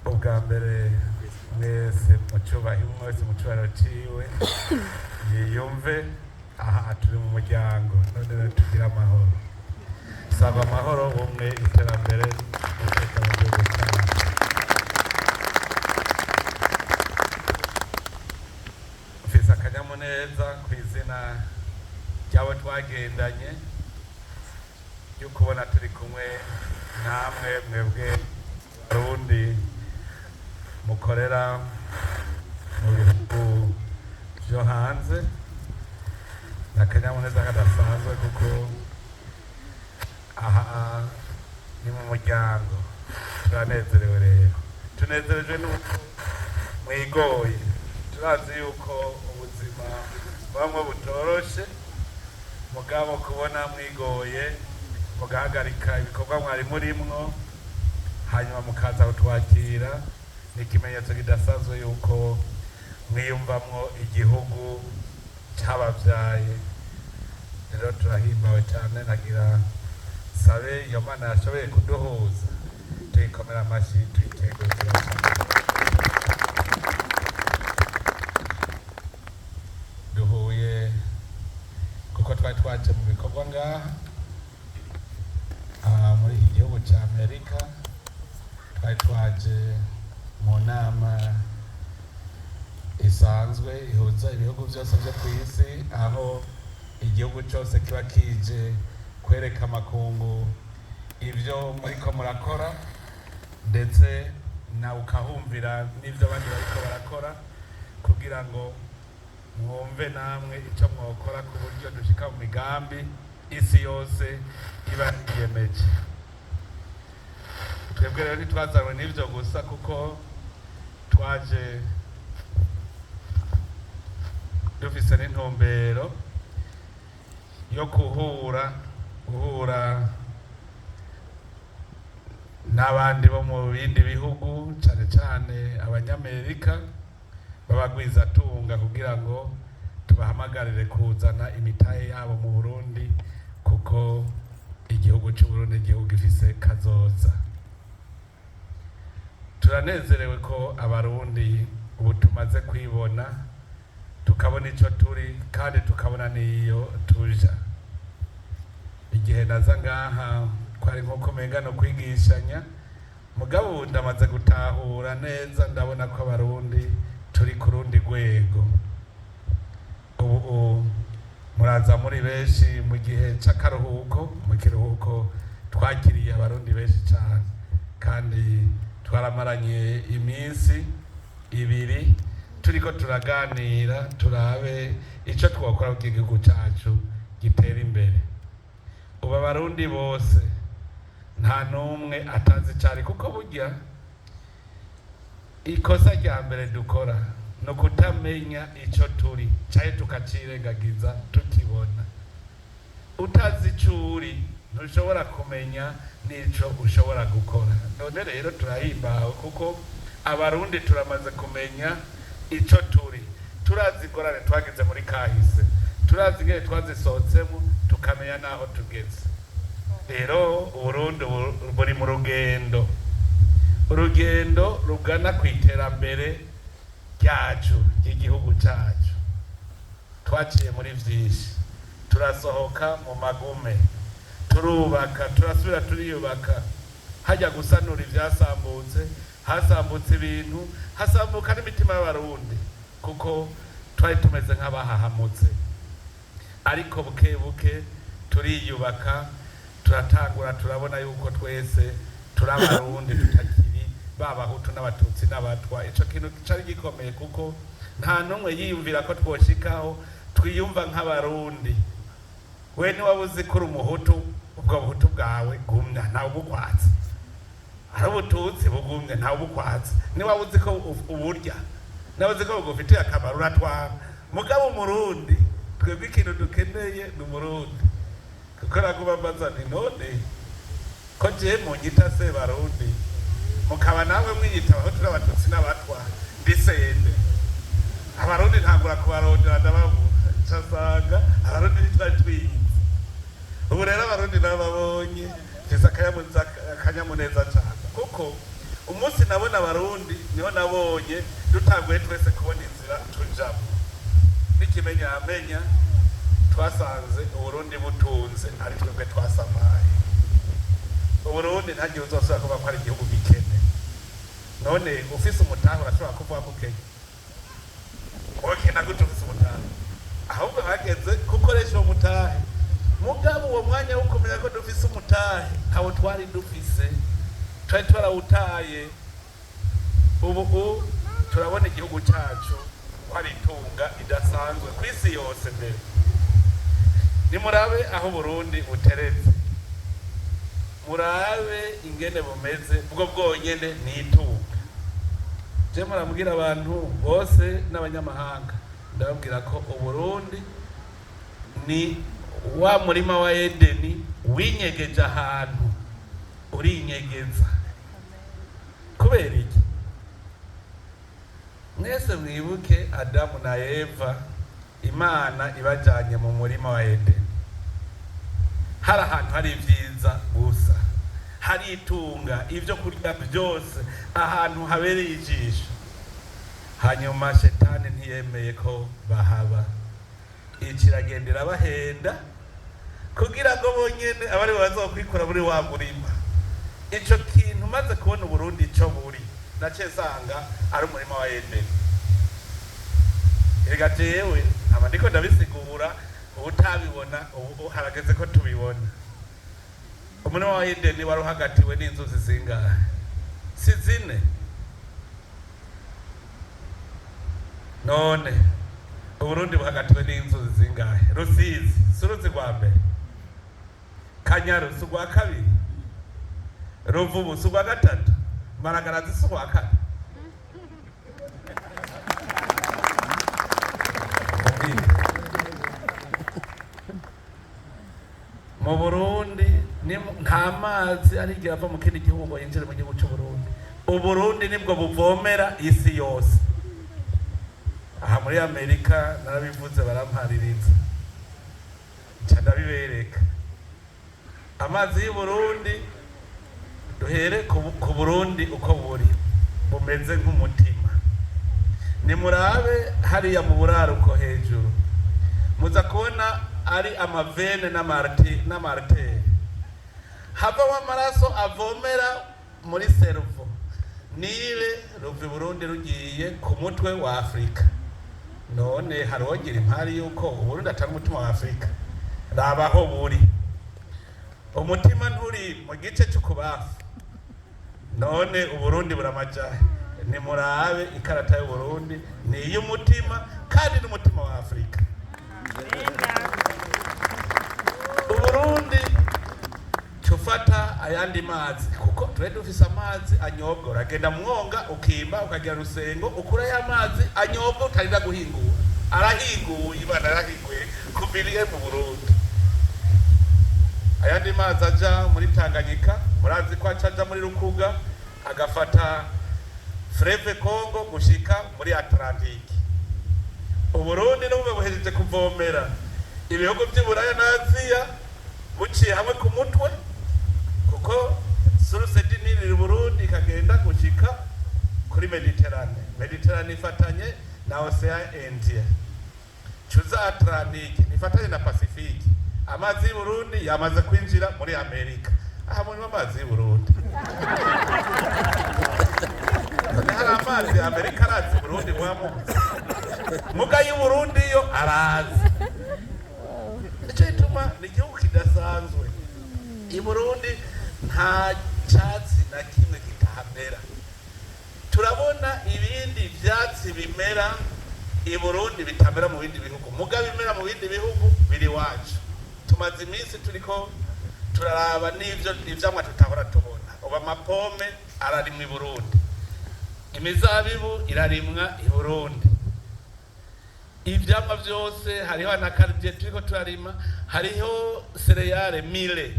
Ubwa mbere, mwese mu cyubahiro, umwe wese mu cyubahiro ciwe yiyumve. Aha turi mu muryango, none rero tugire amahoro. Saba amahoro, ubumwe, iterambere n'umutekano mu gihugu cyacu. Mfise akanyamuneza ku izina ry'abo twagendanye ryo kubona turi kumwe namwe mwebwe Barundi mukorera mu bihugu byo hanze. Ni akanyamuneza kadasanzwe kuko aha ni mu muryango. Turanezerewe rero, tunezerejwe n'uko mwigoye. Turazi yuko ubuzima bamwe butoroshe, mugabo kubona mwigoye mugahagarika ibikorwa mwari murimwo, hanyuma mukaza kutwakira, ni ikimenyetso kidasanzwe yuko mwiyumvamwo igihugu cyababyaye. Rero turahimbawe cyane. Nagira sabe iyo Mana yashoboye kuduhuza, tuyikomera amashyi, tuyikengurukira cyane. Duhuye kuko twari twaje mu bikorwa ngaha muri iki gihugu cya Amerika. Twari twaje mu nama isanzwe ihuza ibihugu byose byo ku isi, aho igihugu cyose kiba kije kwereka amakungu ibyo muriko murakora, ndetse nawe ukahumvira n'ibyo abandi bariko barakora, kugira ngo mwumve namwe icyo mwokora ku buryo dushika mu migambi isi yose iba yiyemeje. Twebwe rero ntitwazanywe n'ibyo gusa, kuko twaje dufise n'intumbero yo guhura n'abandi bo mu bindi bihugu, cyane cyane Abanyamerika b'abagwizatunga, kugira ngo tubahamagarire kuzana imitahe yabo mu Burundi, kuko igihugu cy'u Burundi, igihugu gifise kazoza. Turanezerewe ko Abarundi ubu tumaze kwibona, tukabona icyo turi kandi tukabona n'iyo tuja. Igihe naza ngaha twari nko umenga no kwigishanya, mugabo ubu ndamaze gutahura neza, ndabona ko Abarundi turi ku rundi rwego. Ubu muraza muri benshi mu gihe c'akaruhuko. Mu kiruhuko twakiriye Abarundi benshi cyane, kandi twaramaranye iminsi 2 turiko turaganira, turabe ico twokora kugira igihugu cacu gitere imbere. Ubu Abarundi bose nta n'umwe atazi icari, kuko burya ikosa rya mbere dukora ni ukutamenya ico turi, caye tukacirengagiza tukibona. Utazi ico uri ntushobora kumenya n'ico ushobora gukora. None rero turahimbawe kuko Abarundi turamaze kumenya ico turi. Turazi ingorane twagize muri kahise, turazi ingene twazisohotsemo, tukamenya n'aho tugeze. Rero Uburundi buri mu rugendo, urugendo rugana ku iterambere ryacu, ry'igihugu cyacu. Twaciye muri byinshi, turasohoka mu magume, turubaka, turasubira turiyubaka. Hajya gusanura ibyasambutse, hasambutse ibintu, hasambuka n'imitima y'Abarundi, kuko twari tumeze nk'abahahamutse. Ariko buke buke turiyubaka, turatangura turabona yuko twese turi Abarundi, tutakiri b'Abahutu n'Abatutsi n'Abatwa. Ico kintu cari gikomeye, kuko nta n'umwe yiyumvira ko twoshikaho twiyumva nk'Abarundi. We ntiwaba uzi ko uri Umuhutu, ubwo buhutu bwawe gumya, ntawe ubukwatse. Ari Ubututsi, bugumye, ntawe ubukwatse. Niwaba uzi ko uburya, niba uzi ko bugufitiye akamaro, uratwara. Mugabo Umurundi, twebwe ikintu dukeneye ni Umurundi, kuko naguma mbaza nti: "None ko jewe munyita se Barundi, mukaba namwe mwiyita Abahutu n'Abatutsi n'Abatwa, ndisende?" Abarundi ntangura kubarondera, ndababura. Nsanga Abarundi ntitwari twiyizi. Ubu rero Abarundi nababonye, mfise akanyamuneza cyane, kuko Umunsi nabona Abarundi niho nabonye dutanguye twese kubona inzira tujamo. N'ikimenyamenya twasanze Uburundi butunze, ari twebwe twasamaye. Uburundi ntagihe uzosubira kuvuga ko ari igihugu gikene. None ufise umutahe urashobora kuvuga ko ukenye? Wokena gute ufise umutahe? Ahubwo hageze gukoresha uwo mutahe. Mugabo uwo mwanya wo kumenya ko dufise umutahe ntawo twari dufise, twari twarawutaye. Ubu turabona igihugu cacu ko ari itunga idasanzwe ku isi yose. Mbere nimurabe aho Burundi buteretse, murabe ingene bumeze, bwo bwonyene ni itunga. Je murambwira abantu bose n'abanyamahanga, ndababwira ko Uburundi ni wa murima wa Edeni winyegeje ahantu, urinyegeza. Kubera iki? Mwese mwibuke Adamu na Eva, Imana ibajanye mu murima wa Edeni. Hari ahantu hari ibyiza gusa, hari itunga, ibyo kurya byose, ahantu habereye ijisho. Hanyuma Shetani ntiyemeye ko bahaba, ikiragenda irabahenda kugira ngo bonyene abari bazokwikura muri wa murima. Ico kintu maze kubona Uburundi ico buri, naciye nsanga ari umurima wa Edeni. Erega jewe aba ndiko ndabisigura, ubutabibona ubu harageze ko tubibona. Umurima wa Edeni wari uhagatiwe n'inzuzi zingahe? Si zine? None Uburundi buhagatiwe n'inzuzi zingahe? Rusizi si uruzi rwa mbere? Kanyaru si urwa kabiri? Ruvubu si urwa gatatu? Maragarazi si urwa kane? Mu Burundi nta mazi arigera ava mu kindi gihugu ngo yinjire mu gihugu c'Uburundi. Uburundi nibwo buvomera isi yose. Aha muri Amerika narabivuze, barampaririza, nca ndabibereka. Amazi y'Uburundi, duhere ku Burundi uko buri, bumeze nk'umutima. Nimurabe hariya mu buraruko hejuru, muza kubona ari amavene n'amarteri havamo amaraso avomera muri seruvo Nile, ruva i Burundi rugiye ku mutwe wa Afurika. None harogira impari yuko Uburundi atari umutima wa Afurika? Raba aho buri, umutima nturi mu gice c'ukubafu? None Uburundi buramajahe? Nimurabe ikarata y'Uburundi, ni iy'umutima kandi n'umutima wa Afurika. Uburundi cufata ayandi mazi, kuko twe dufise amazi anyobwa. Uragenda mwonga ukimba ukagira rusengo, ukurayo amazi anyobwa utarinda guhingura. Arahinguye, Imana yarahinguye kumiriye mu Burundi. Ayandi mazi aja muri Tanganyika, murazi ko aca aja muri Rukuga, agafata Fleuve Congo gushika muri Atlantike. Uburundi n'ubwo buhejeje kuvomera ibihugu vy'Iburaya na Aziya, buciye hamwe ku mutwe, kuko source du Nil iri Burundi ikagenda gushika kuri Mediterane. Mediterane ifatanye na Ocean Indien, cuza Atlantique ifatanye na Pacifique. Amazi y'u Burundi yamaze kwinjira muri Amerika. Aha muri amazi y'u Burundi, none hari amazi Amerika arazi Burundi mwamuzi? Muga y'u Burundi yo arazi. Nico gituma ni igihugu kidasanzwe. I Burundi nta cyatsi na kimwe kitahamera. Turabona ibindi vyatsi bimera i Burundi bitamera mu bindi bihugu, muga bimera mu bindi bihugu biri iwacu. Tumaze iminsi turiko turaraba n'ivyo ivyamwa tutahora tubona. Ubu amapome ararimwa i Burundi, imizabibu irarimwa i Burundi, ivyamwa vyose. Hariho anakardier turiko turarima, hariho céréales mil.